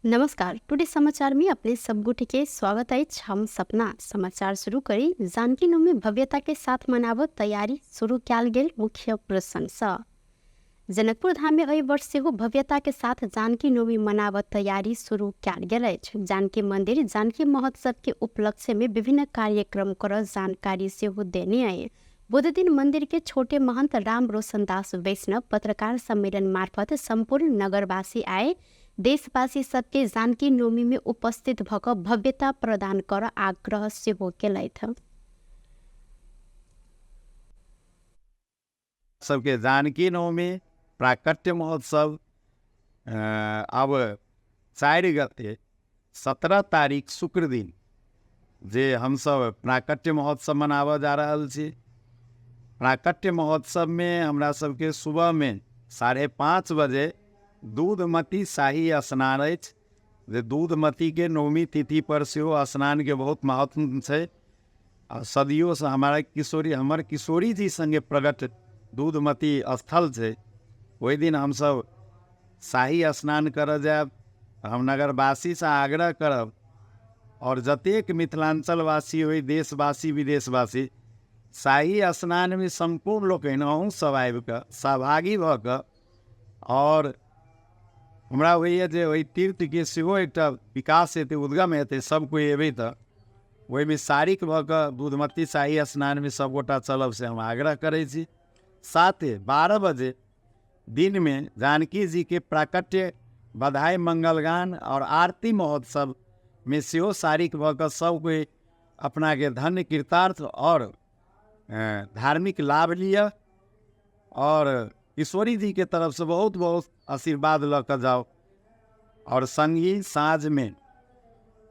नमस्कार, टुडे समाचार में अपने सब गोटे के स्वागत अछि। हम सपना समाचार शुरू करी। जानकी नवमी भव्यता के साथ मनाबऽ तैयारी शुरू कयल गेल मुख्य प्रसंग। जनकपुर धाम में एहि वर्ष सेहो भव्यता के साथ जानकी नवमी मनाबऽ तैयारी शुरू कयल गेल अछि। जानकी मंदिर जानकी महोत्सव के उपलक्ष्य में विभिन्न कार्यक्रम कर जानकारी सेहो देने अछि। बुध दिन मंदिर के छोटे महंत राम रोशन दास वैष्णव पत्रकार सम्मेलन मार्फत सम्पूर्ण नगरवासी आए देशवासी सबके जानकी नवमी में उपस्थित भऽ कऽ भव्यता प्रदान कर आग्रह सेहो केलथि। सबके जानकी नवमी प्राकट्य महोत्सव अब 4 गते 17 तारीख शुक्र दिन जे हमसब प्राकट्य महोत्सव मनाबऽ जा रहल छी। प्राकट्य महोत्सवमे हमरा सबके सुबहमे 5:30 बजे दूधमती शाही स्नान अछि, जे दूधमतीके नवमी तिथि पर सेहो स्नानके बहुत महत्व छै। आ सदियोसँ हमारा किशोरी हमर किशोरी जी संगे प्रकट दूधमती स्थल छै। ओहि दिन हमसब शाही स्नान करऽ जायब। हम नगरवासीसँ आग्रह करब और जतेक मिथिलांचलवासी होइ, देशवासी विदेशवासी, शाही स्नानमे सम्पूर्ण लोकनि अहूँ सब आबिकऽ सहभागी भऽ कऽ और हमरा होइए जे ओहि तीर्थके सेहो एकटा विकास हेतै, उद्गम हेतै, सब कोइ एबै तऽ ओहिमे शारीक भऽ कऽ दूधमती शाही स्नानमे सबगोटा चलब से हम आग्रह करै छी। साथे 12 बजे दिनमे जानकी जीके प्राकट्य बधाई मंगलगान और आरती महोत्सवमे सेहो शारीक भऽ कऽ सब कोइ अपनाके धन्य कृतार्थ और धार्मिक लाभ लिअ और किशोरी जी के तरफ से बहुत बहुत आशीर्वाद लऽ कऽ जाउ। और संगी साँझमे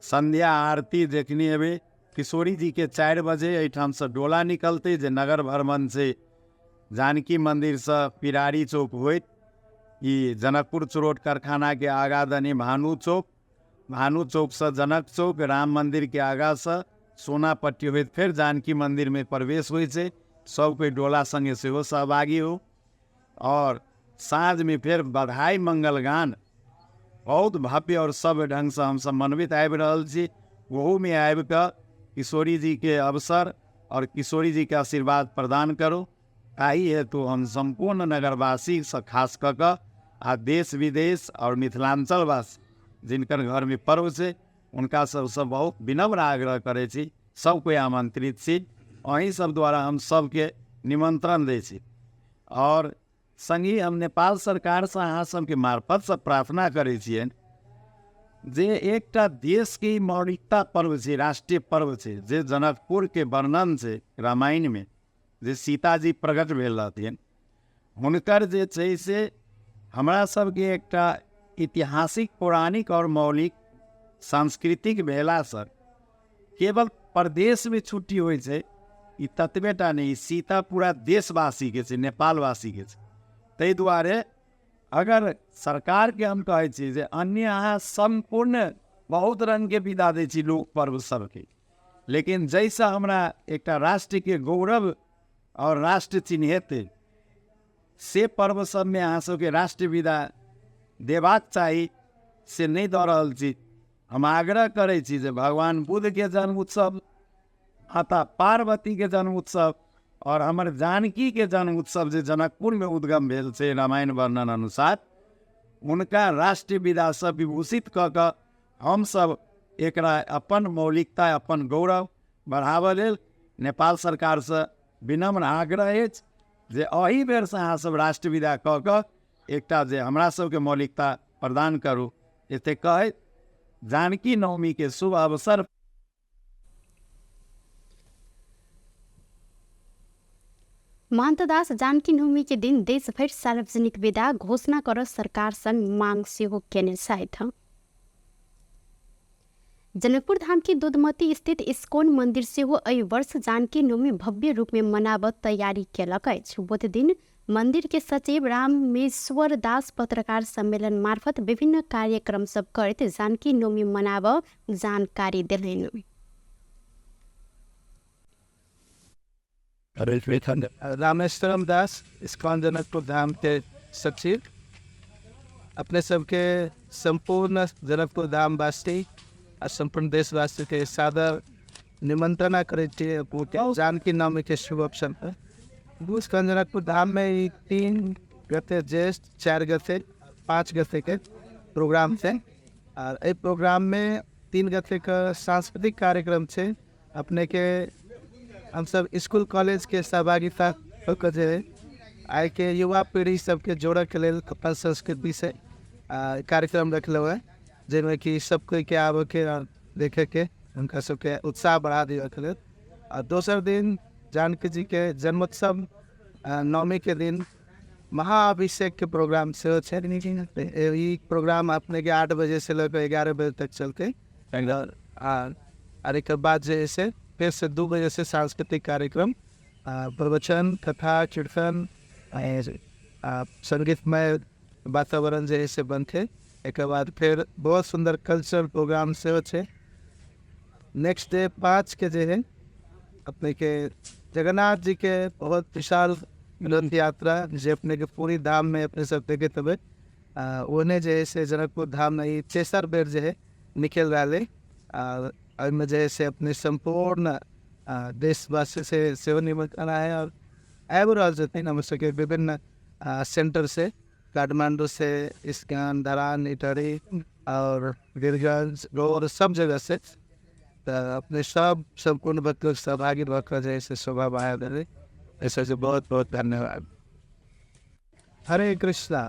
संध्या आरती देखने हेबै, किशोरी जी के 4 बजे एहिठामसँ डोला निकलतै जे नगर भ्रमण छै जानकी मन्दिरसँ पिरारी चौक होइत ई जनकपुर चुरोट कारखानाके आगाँ दनी भानु चौक, भानु चौकसँ जनक चौक, राम मन्दिरके आगाँसँ सोनापट्टी होइत फेर जानकी मन्दिरमे प्रवेश होइ छै। सब कोइ डोला सङ्गे सेहो सहभागी हो और साँझमे फेर बधाई मंगलगान बहुत भव्य और सभ्य ढङ्गसँ हमसब मनबैत आबि रहल छी। ओहूमे आबिकऽ किशोरी जीके अवसर और किशोरी जीके आशीर्वाद प्रदान करू, ताहि हेतु हम सम्पूर्ण नगरवासीसँ खास कऽ कऽ आ देश विदेश और मिथिलांचलवासी जिनकर घरमे पर्व छै हुनका सबसँ बहुत विनम्र आग्रह करै छी। सब कोइ आमंत्रित छी, अहीं सब द्वारा हम सबके निमंत्रण दै छी। और संगहि हम नेपाल सरकारसँ अहाँ सबके मार्फतसँ प्रार्थना करै छियनि जे एकटा देशके ई मौलिकता पर्व छै, राष्ट्रीय पर्व छै, जे जनकपुरके वर्णन छै रामायणमे जे सीताजी प्रकट भेल रहथिन, हुनकर जे छै से हमरा सबके एकटा ऐतिहासिक पौराणिक और मौलिक सांस्कृतिक भेलासँ केवल प्रदेशमे छुट्टी होइ छै ई ततबे टा नहि, ई सीता पूरा देशवासीके छै, नेपालवासीके छै। ताहि दुआरे अगर सरकारके हम कहै छी जे अन्य अहाँ सम्पूर्ण बहुत रङ्गके विदा दै छी लोक पर्व सबके, लेकिन जाहिसँ हमरा एकटा राष्ट्रके गौरव और राष्ट्र चिन्हेतै से पर्व सबमे अहाँ सबके राष्ट्र विदा देबाक चाही, से नहि दऽ रहल छी। हम आग्रह करै छी जे भगवान बुद्धके जन्म उत्सव, माता पार्वतीके जन्म उत्सव और हमर जानकीके जन्म उत्सव जे जनकपुरमे उद्गम भेल छै रामायण वर्णन अनुसार, हुनका राष्ट्र विदासँ विभूषित कऽ कऽ हमसब एकरा अपन मौलिकता अपन गौरव बढ़ाबऽ लेल नेपाल सरकारसँ विनम्र आग्रह अछि जे एहि बेरसँ अहाँ सब राष्ट्र विदा कऽ कऽ एकटा जे हमरा सबके मौलिकता प्रदान करू। एते कहैत जानकी नवमीके शुभ अवसर। महन्तदास जानकी नवमी के दिन देशभरि सार्वजनिक विदा घोषणा कर सरकार संग मांग सेहो केने छथि। जनकपुर धाम के दूधमती स्थित इस्कॉन मंदिर सेहो एहि वर्ष जानकी नवमी भव्य रूप में मनाबऽ तैयारी केलक अछि। बुध दिन मंदिर के सचिव रामेश्वर दास पत्रकार सम्मेलन मार्फत विभिन्न कार्यक्रम सब करैत जानकी नवमी मनाबऽ जानकारी देलनि। रामेश्वरम दास, इस्कॉन जनकपुर धाम के सचिव। अपने सबके सम्पूर्ण जनकपुर धामवासी आ सम्पूर्ण देशवासी के सादर निमंत्रणा करै छी जानकी नवमी के शुभ अवसर पर। जनकपुर धाम में ई 3 गते ज्येष्ठ, 4 गते, 5 गते के प्रोग्राम छै। और एहि प्रोग्राम में 3 गते के सांस्कृतिक कार्यक्रम छै। अपने के हम सब स्कूल कॉलेज के सहभागिता होकर जे आइ के युवा पीढ़ी सबके जोड़े के लेल अपन संस्कृति से कार्यक्रम रखले हुए, जाहिमे कि सब कोई के आबे के और देखे के उनका सबके उत्साह बढ़ा दिए के लेल। और दोसर दिन जानकी जी के जन्मोत्सव नवमी के दिन महाअभिषेक के प्रोग्राम सेहो छै। ई प्रोग्राम अपने के 8 बजे से लऽ 11 बजे तक चलते। और एक बाद जे है से फिर से 2 बजे से सांस्कृतिक कार्यक्रम, प्रवचन, कथा, कीर्तन, संगीतमय वातावरण जे है से बनते। एक बाद फिर बहुत सुंदर कल्चरल प्रोग्राम सेहो छै। नेक्स्ट डे 5 के जे है अपने के जगन्नाथ जी के बहुत विशाल रथ यात्रा जे अपने के पूरी धाम में अपने सब देखे तबे ओने जे है से जनकपुर धाम में ई तेसर बेर जे है निकल रहा है। और जे है से अपने संपूर्ण देशवासी से सेहो निमंत्रण है और आबि रहल छथिन हमर सबके विभिन्न सेंटर से, काठमांडू से, इस्कान, धरान, इटहरी और वीरगंज, गौर सब जगह से। तो अपने सब संपूर्ण भक्त लोग सहभागी भऽ कऽ जे है से शोभा बढ़ा देलै। ऐसे से बहुत बहुत धन्यवाद। हरे कृष्णा।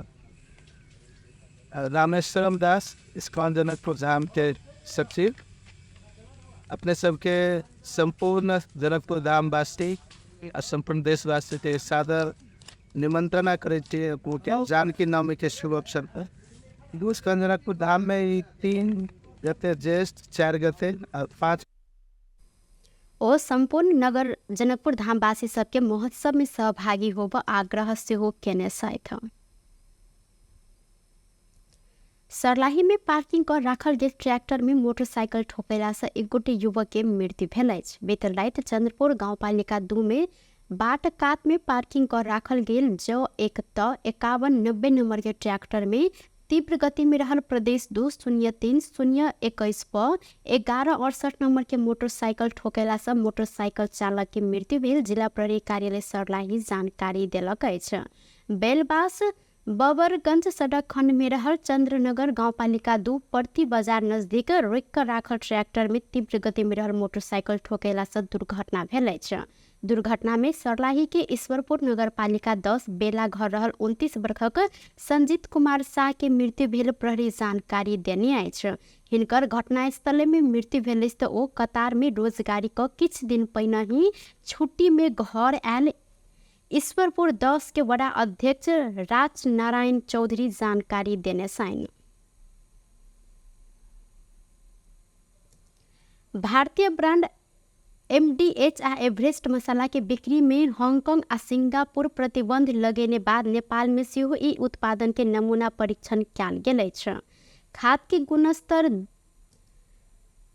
रामेश्वरम दास, इस्कॉन जनकपुर धाम के सचिव। अपने सबके संपूर्ण जनकपुर धामवासी आ संपूर्ण देशवासी के सादर निमंत्रणा करै छी जानकी नवमी के शुभ अवसर पर। जनकपुर धाम में ई 3 गते ज्येष्ठ, 4 गते और 5 ओ सम्पूर्ण नगर जनकपुर धामवासी सबके महोत्सव में सहभागी होब आग्रह सेहो केने छथि। सर्लाही में पार्किंग कर राखल गेल ट्रैक्टर में मोटरसाइकिल ठोकेला से एक गोटे युवक के मृत्यु भेल अछि। बीतल राति चंद्रपुर गाउँपालिका 2 में बाट कात में पार्किंग कर राखल गेल ज 1 त 5190 नंबर के ट्रैक्टर में तीव्र गति में रहल प्रदेश 2 03 021 पर 1168 नंबर के मोटरसाइकिल ठोकेला से मोटरसाइकिल चालक के मृत्यु भेल जिला प्रहरी कार्यालय सर्लाही जानकारी देलक अछि। बेलबास बबरगंज सड़क खंड में रहल चंद्रनगर गाउँपालिका 2 प्रति बाजार नजदीक रोकि कऽ राखल ट्रैक्टर में तीव्र गति में रहल मोटरसाइकिल ठोकेला से दुर्घटना भेल अछि। दुर्घटना में सर्लाही के ईश्वरपुर नगरपालिका 10 बेला घर रहल 29 वर्षक संजीत कुमार शाह के मृत्यु भेल प्रहरी जानकारी देने अछि। हिनकर घटनास्थल में मृत्यु भेल अछि तऽ ओ कतार में रोजगारी कऽ किछु दिन पहिने ही छुट्टी में घर आयल ईश्वरपुर 10 के वडा अध्यक्ष राज नारायण चौधरी जानकारी देने छनि। भारतीय ब्रांड एमडीएच आ एवरेस्ट मसाला के बिक्री में हांगकांग आ सिंगापुर प्रतिबंध लगेने बाद नेपाल में सेहो ई उत्पादन के नमूना परीक्षण कयल गेल अछि। खाद्य के गुणस्तर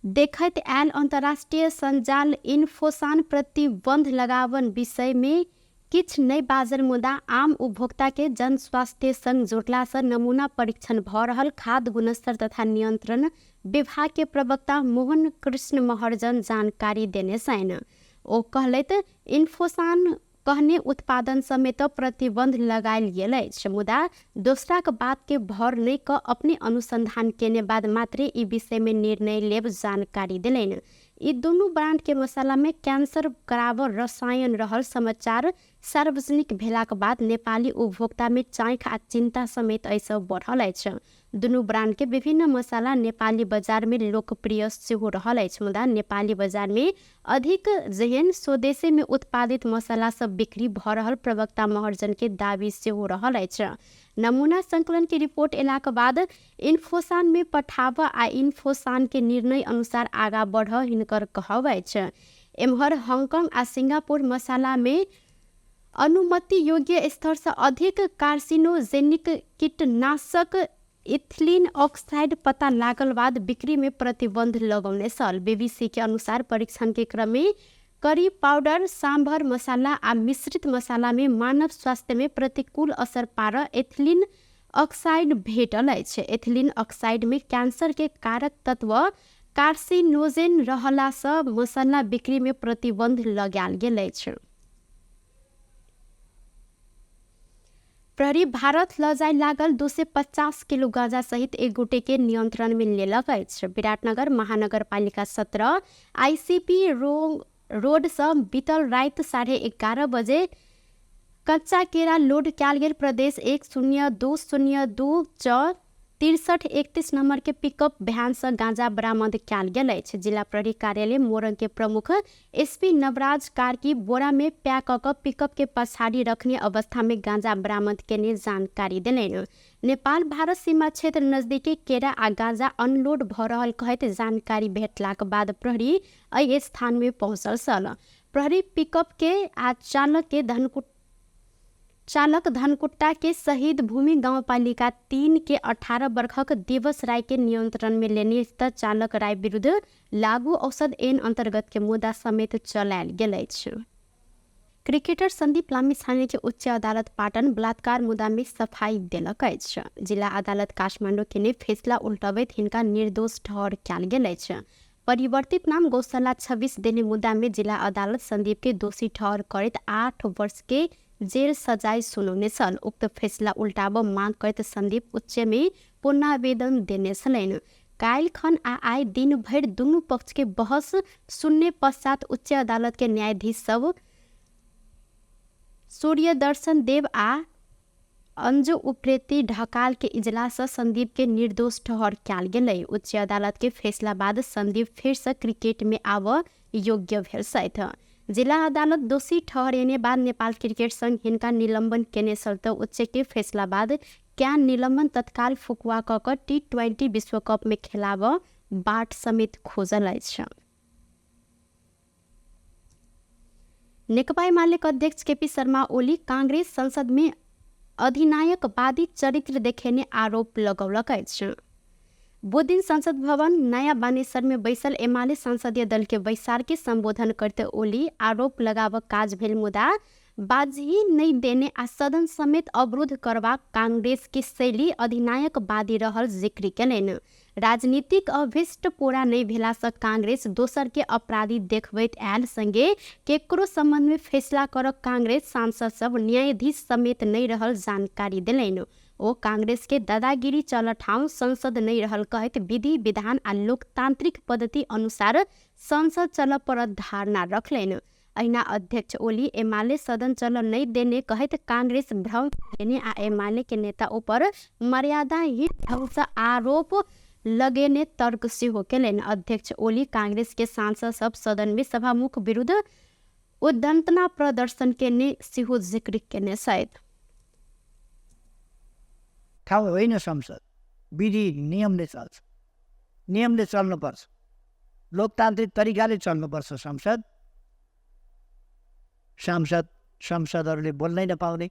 देखैत आयल अंतर्राष्ट्रीय संजाल इन्फोसान प्रतिबंध लगावन विषय में किछु नहि बाजल, मुदा आम उपभोक्ता के जनस्वास्थ्य संग जोड़ला से नमूना परीक्षण भऽ रहल खाद्य गुणस्तर तथा नियंत्रण विभाग के प्रवक्ता मोहन कृष्ण महर्जन जानकारी देने छनि। ओ कहलथि इन्फोसान कहने उत्पादन समेत प्रतिबंध लगायल गेल अछि, मुदा दोसराक बात के भर नहि कऽ अपने अनुसंधान केने बाद मात्रे ई विषय में निर्णय लेब जानकारी देलनि। ई दुनू ब्रांड के मसाला में कैंसर कराबऽ रसायन रहल समाचार सार्वजनिक भेलाक बाद नेपाली उपभोक्ता में चाँख आ चिंता समेत एहिसँ बढ़ल अछि। दुनू ब्रांड के विभिन्न मसाला नेपाली बाजार में लोकप्रिय सेहो रहल अछि, मुदा नेपाली बाजार में अधिक जेहन स्वदेशी में उत्पादित मसाला सब बिक्री भऽ रहल प्रवक्ता महर्जन के दावी सेहो रहल अछि। नमूना संकलन के रिपोर्ट एलाक बाद इन्फोसान में पठाब आ इन्फोसान के निर्णय अनुसार आगा बढ़ हिनकर कहब अछि। एम्हर हांगकांग आ सिंगापुर मसाला में अनुमति योग्य स्तर से अधिक कार्सिनोजेनिक कीटनाशक इथिलीन ऑक्साइड पता लागल बाद बिक्री में प्रतिबंध लगौने छल। बीबीसी के अनुसार परीक्षण के क्रम में करी पाउडर, सांभर मसाला आ मिश्रित मसाला में मानव स्वास्थ्य में प्रतिकूल असर पार एथिलीन ऑक्साइड भेटल अछि। एथिलीन ऑक्साइड में कैंसर के कारक तत्व कार्सिनोजेन रहलासँ मसल्ला बिक्री में प्रतिबंध लगायल गेल अछि। प्रहरी भारत ल जाय लागल 250 किलो गांजा सहित एक गोटे के नियंत्रण में लेलक अछि। विराटनगर महानगरपालिका 17 आईसीपी रोड से बीतल रात 11:30 बजे कच्चा केरा लोड कयल गेल प्रदेश 1 0 2 0 2 4 63 31 नंबर के पिकअप भ्यान से गांजा बरामद कयल गेल अछि। जिला प्रहरी कार्यालय मोरंग के प्रमुख एसपी नवराज कार्की बोरा में पैक क पिकअप के पछाड़ी रखने अवस्था में गांजा बरामद केने जानकारी देलनि। नेपाल भारत सीमा क्षेत्र नजदीकी केरा आ गांजा अनलोड भ रहल कहैत जानकारी भेटलाक बाद प्रहरी एहि स्थान में पहुंचल छल। प्रहरी पिकअप के आ चालक के चालक धनकुट्टा के शहीद भूमि गाउँपालिका 3 के 18 वर्षक दिवस राय के नियंत्रण में लेने त चालक राय विरुद्ध लागू औषध ऐन अंतर्गत के मुद्दा समेत चलायल गेल अछि। क्रिकेटर संदीप लामिछाने के उच्च अदालत पाटन बलात्कार मुद्दा में सफाई देलक अछि। जिला अदालत काठमाडौँ के ने फैसला उल्टबैत हिनका निर्दोष ठहर कयल गेल अछि। परिवर्तित नाम गौशाला 26 देने मुद्दा में जिला अदालत संदीप के दोषी ठहर करैत 8 वर्ष के जेल सजाय सुनौने छल। उक्त फैसला उल्टाब मांग करैत संदीप उच्च में पुनरावेदन देने छलनि। काल्हि खन आ आइ दिन भरि दुनू पक्ष के बहस सुनने पश्चात उच्च अदालत के न्यायाधीश सब सूर्यदर्शन देव आ अंजू उप्रेती ढकाल के इजलास से संदीप के निर्दोष ठहर कयल गेलै। उच्च अदालत के फैसला बाद संदीप फेर से क्रिकेट में आब योग्य भेल छथि। जिला अदालत दोषी ठहरेने बाद नेपाल क्रिकेट संघ हिनका निलंबन केने छल त उच्च के फैसला बाद क्या निलंबन तत्काल फुकुआ क क टी20 विश्व कप में खेलाब बाट समेत खोजल अछि। नेकपा एमाले अध्यक्ष केपी शर्मा ओली कांग्रेस संसद में अधिनायकवादी चरित्र देखेने आरोप लगौलक अछि। बुधदिन संसद भवन नयाँ बानेश्वर में बैसल एमाले संसदीय दल के बैसार के संबोधन करते ओली आरोप लगाव काज भेल मुदा बाजी नहीं देने आ सदन समेत अवरुद्ध करबाक कांग्रेस के शैली अधिनायकवादी रहल जिक्र केलनि। राजनीतिक अभिष्ट पूरा नहीं भेला से कांग्रेस दोसर के अपराधी देखबैत आयल संगे केकरो संबंध में फैसला करक कांग्रेस सांसद सब न्यायाधीश समेत नहीं रहल जानकारी देलनि। ओ कांग्रेस के दादागिरी चल ठाउँ संसद नहीं रहल कहैत विधि विधान आ लोकतांत्रिक पद्धति अनुसार संसद चल परत धारणा रखलनि। अहिना अध्यक्ष ओली एमाले सदन चल नहीं देने कहैत कांग्रेस भ्रम देने आ एमाले के नेता ऊपर मर्यादाहीन ढंग से आरोप लगेने तर्क सेहो केलनि। अध्यक्ष ओली कांग्रेस के सांसद सब सदन में सभामुख विरुद्ध उद्दंतना प्रदर्शन केने सेहो जिक्र केने छथि। ठाउँ होइन संसद, विधि नियमले चल्छ, नियमले चल्नुपर्छ, लोकतान्त्रिक तरिकाले चल्नुपर्छ संसद। सांसदहरूले बोल्नै नपाउने,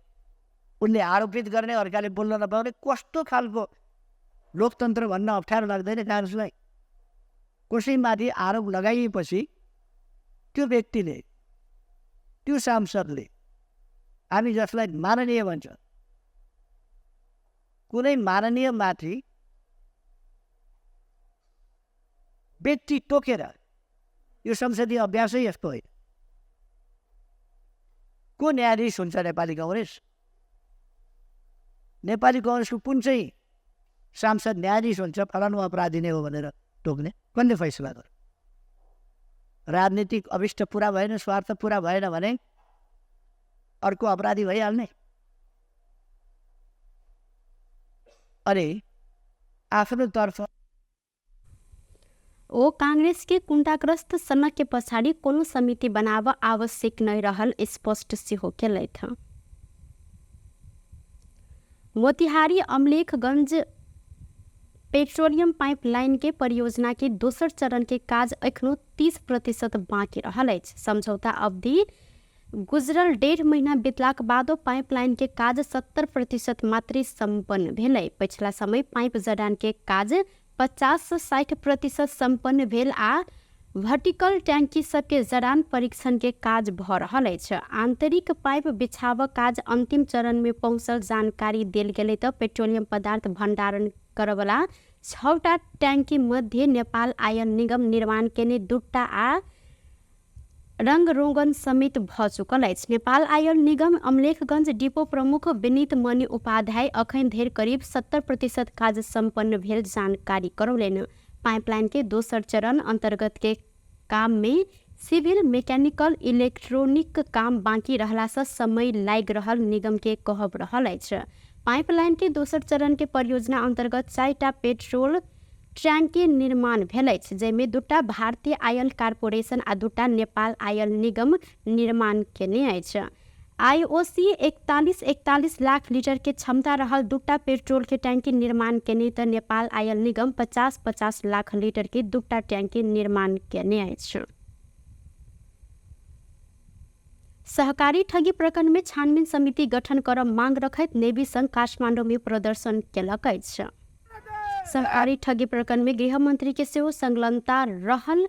उनले आरोपित गर्ने, अर्काले बोल्न नपाउने कस्तो खालको लोकतन्त्र भन्न अप्ठ्यारो लाग्दैन काङ्ग्रेसलाई? कसैमाथि आरोप लगाइएपछि त्यो व्यक्तिले, त्यो सांसदले, हामी जसलाई माननीय भन्छ, कुनै माननीयमाथि व्यक्ति तोकेर, यो संसदीय अभ्यासै यस्तो होइन। को न्यायाधीश हुन्छ नेपाली कङ्ग्रेस? नेपाली कङ्ग्रेसको कुन चाहिँ सांसद न्यायाधीश हुन्छ फलानु अपराधी नै हो भनेर टोक्ने? कसले फैसला गर्छ? राजनीतिक अभिष्ट पुरा भएन, स्वार्थ पुरा भएन भने अर्को अपराधी भइहाल्ने। अनि आफ्नो तर्फ ओ कांग्रेस के कुंटाग्रस्त सनक के पछाडि कोनो समिति बनाब आवश्यक नै रहल स्पष्ट सेहो केलथि। मोतिहारी अमलेखगंज पेट्रोलियम पाइपलाइन के परियोजना के दोसर चरण के काज एखनो 30% बाँकी रहल अछि। समझौता अवधि गुजरल 1.5 महीना बीतलाक बादो पाइपलाइन के काज 70% मात्रै सम्पन्न भेलै। पछिला समय पाइप जडान के काज 50 से 60% सम्पन्न भेल आ वर्टिकल टैंकी सबके जड़ान परीक्षण के काज भ रहल अछि। आंतरिक पाइप बिछाव काज अंतिम चरण में पहुंचल जानकारी देल गेलै त पेट्रोलियम पदार्थ भंडारण करवला 6टा टैंकी मध्ये नेपाल आयल निगम निर्माण केने 2टा आ रंग रोगन समेत भ चुकल अछि। नेपाल आयल निगम अमलेखगंज डिपो प्रमुख विनीत मणि उपाध्याय अखन धरि करीब 70% काज सम्पन्न भेल जानकारी करौलनि। पाइपलाइन के दोसर चरण अंतर्गत के काम में सिविल, मैकेनिकल, इलेक्ट्रॉनिक काम बाकी रहला से समय लागि रहल निगम के कहब रहल अछि। पाइपलाइन के दोसर चरण के परियोजना अंतर्गत 4टा पेट्रोल टैंकी निर्माण भेल अछि, जाहिमे 2टा भारतीय आयल कारपोरेशन आ 2टा नेपाल आयल निगम निर्माण केने अछि। आईओसी 41-41 लाख लीटर के क्षमता रहल 2टा पेट्रोल के टैंकी निर्माण केने त नेपाल आयल निगम 50-50 लाख लीटर के 2टा टैंकी निर्माण केने अछि। सहकारी ठगी प्रकरण में छानबीन समिति गठन कर मांग रखैत नेवी संघ काठमाडौँ में प्रदर्शन केलक अछि। सहकारी ठगी प्रकरण में गृहमंत्री के सेहो संलग्नता रहल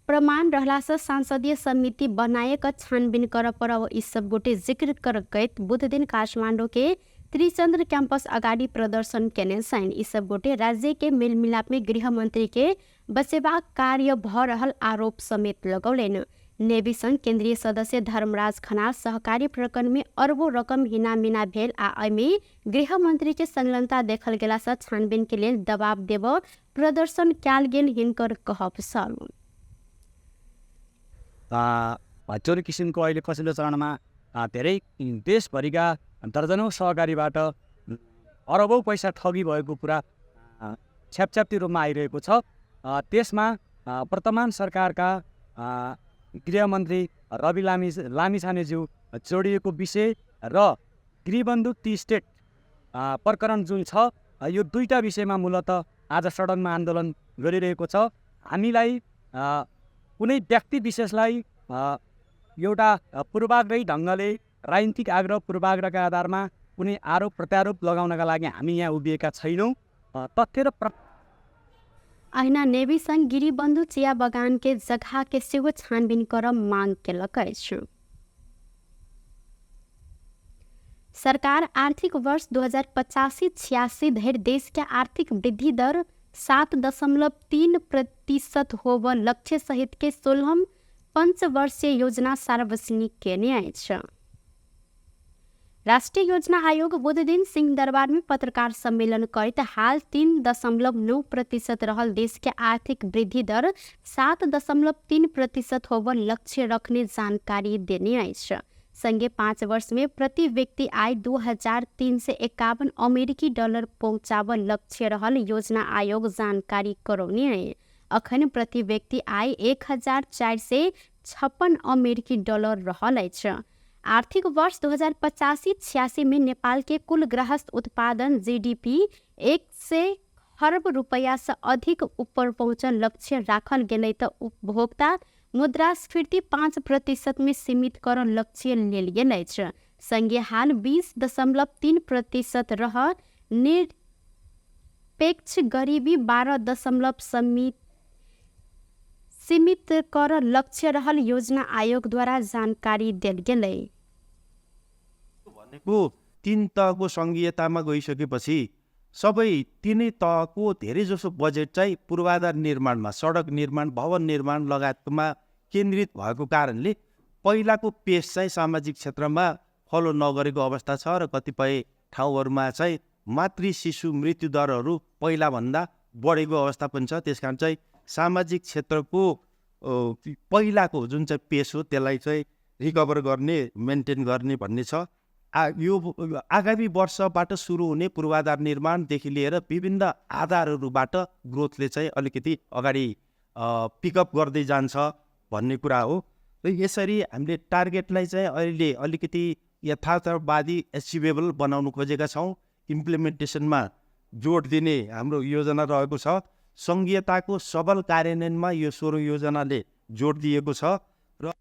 प्रमाण रहला से सांसदीय समिति बनाए क छानबीन कर पड़ब ई सब गोटे जिक्र करैत बुधदिन काठमाडौँ के त्रिचंद्र कैंपस अगाडि प्रदर्शन केने छनि। ई सब गोटे राज्य के मेलमिलाप में गृहमंत्री के बचेबाक कार्य भ रहल आरोप समेत लगौलनि। नेवी संघ केंद्रीय सदस्य धर्मराज खनाल सहकारी प्रकरण में अरबों रकम हिनामिना भेल आ एहिमे गृहमंत्री के संलग्नता देखल गेला से छानबीन के लेल दबाव देब प्रदर्शन कयल गेल हिनकर कहब छल। चोरी किसिमको अहिले पछिल्लो चरणमा धेरै देशभरिका दर्जनौँ सहकारीबाट अरबौँ पैसा ठगी भएको कुरा छ्यापछ्याप्ती रूपमा आइरहेको छ। त्यसमा वर्तमान सरकारका गृहमन्त्री रवि लामिछानेज्यू जोडिएको विषय र गृहबन्धु टी स्टेट प्रकरण जुन छ, यो दुईटा विषयमा मूलत आज सडकमा आन्दोलन गरिरहेको छ। हामीलाई कुनै व्यक्ति विशेषलाई एउटा पूर्वाग्रही ढङ्गले राजनीतिक आग्रह पूर्वाग्रहका आधारमा कुनै आरोप प्रत्यारोप लगाउनका लागि हामी यहाँ उभिएका छैनौँ। तथ्य र अहिना नेवी संघ गिरिबन्धु चिया बगान के जगह के सेहो छानबीन कर मांग केलक अछि। सरकार आर्थिक वर्ष 2085-86 धरि देश के आर्थिक वृद्धि दर 7.3% होब लक्ष्य सहित के 16 पंचवर्षीय योजना सार्वजनिक केने अछि। राष्ट्रिय योजना आयोग बुधदिन सिंहदरबार में पत्रकार सम्मेलन करैत हाल 3.9% रहल देश के आर्थिक वृद्धि दर 7.3% होब लक्ष्य रखने जानकारी देने अछि। संगे 5 वर्ष में प्रति व्यक्ति आय 2351 अमेरिकी डॉलर पहुँचाब लक्ष्य रहल योजना आयोग जानकारी करौने है। अखन प्रति व्यक्ति आय 1456 अमेरिकी डॉलर रहल अछि। आर्थिक वर्ष 2085-86 में नेपाल के कुल गृहस्थ उत्पादन जीडीपी 100 खरब रुपैया से अधिक ऊपर पहुँचल लक्ष्य राखल गेलै त उपभोक्ता मुद्रास्फीति 5% में सीमित कर लक्ष्य लेल गेल अछि। संगे हाल 20.3% रह निरपेक्ष गरीबी 12. सीमित कर लक्ष्य रहल योजना आयोग द्वारा जानकारी देल गेलै। भनेको 3 तहको सङ्घीयतामा गइसकेपछि सबै 3 तहको धेरैजसो बजेट चाहिँ पूर्वाधार निर्माणमा, सडक निर्माण, भवन निर्माण लगायतमा केन्द्रित भएको कारणले पहिलाको पेस चाहिँ सामाजिक क्षेत्रमा फलो नगरेको अवस्था छ र कतिपय ठाउँहरूमा चाहिँ मातृ शिशु मृत्यु दरहरू पहिलाभन्दा बढेको अवस्था पनि छ। त्यस कारण चाहिँ सामाजिक क्षेत्रको पहिलाको जुन चाहिँ पेस हो त्यसलाई चाहिँ रिकभर गर्ने, मेन्टेन गर्ने भन्ने छ। यो आगामी वर्षबाट सुरु हुने पूर्वाधार निर्माणदेखि लिएर विभिन्न आधारहरूबाट ग्रोथले चाहिँ अलिकति अगाडि पिकअप गर्दै जान्छ भन्ने कुरा हो। र यसरी हामीले टार्गेटलाई चाहिँ अहिले अलिकति यथार्थवादी एचिभेबल बनाउनु खोजेका छौँ। इम्प्लिमेन्टेसनमा जोड दिने हाम्रो योजना रहेको छ। सङ्घीयताको सबल कार्यान्वयनमा यो 16 योजनाले जोड दिएको छ। र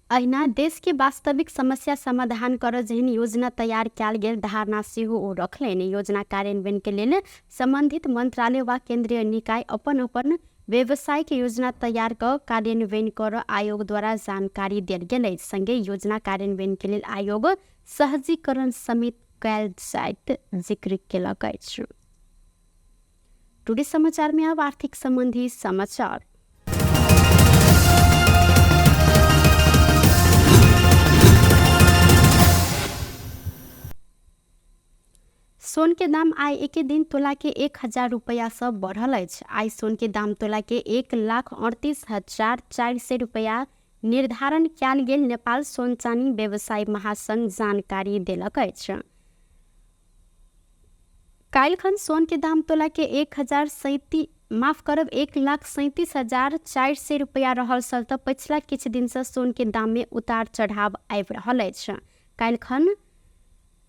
अहिना देश के वास्तविक समस्या समाधान कर जेहन योजना तैयार कयल गेल धारणा सेहो ओ रखलनि। योजना कार्यान्वयन के लेल संबंधित मंत्रालय वा केंद्रीय निकाय अपन अपन व्यावसायिक योजना तैयार क कार्यान्वयन कर आयोग द्वारा जानकारी देल गेल अछि। संगे योजना कार्यान्वयन के लेल आयोग सहजीकरण समेत कयल जाइत जिक्र केलक अछि। टुडे समाचार में अब आर्थिक संबंधी समाचार। सोन के दाम आइ एके दिन तोला के 1000 रुपैया सँ बढ़ल अछि। आइ सोन के दाम तोला के 1,38,400 रुपैया निर्धारण कयल गेल नेपाल सोन चानी व्यवसायी महासंघ जानकारी देलक अछि। काल्हिखन सोन के दाम तोला के 1037 माफ करब 1,37,400 रुपैया रहल छल तऽ पछिला किछु दिनसँ सोन के दाम में उतार चढ़ाव आबि रहल अछि। काल्हिखन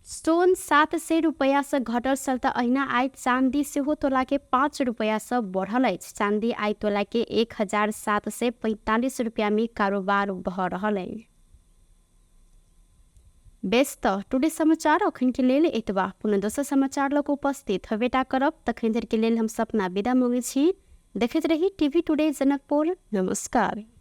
सोन 700 रुपैयासँ घटल छल तऽ अहिना आइ चाँदी सेहो तोलाके 5 रुपैयासँ बढ़ल अछि। चाँदी आइ तोलाके 1745 रुपैयामे कारोबार भऽ रहल अछि। बेस तऽ टुडे समाचार अखन के लेल एतबा। पुनः दोसर समाचार लऽ कऽ उपस्थित हेबेटा करब। तखन धरि के लेल हम सपना विदा मांगै छी। देखैत रही टीवी टुडे जनकपुर। नमस्कार।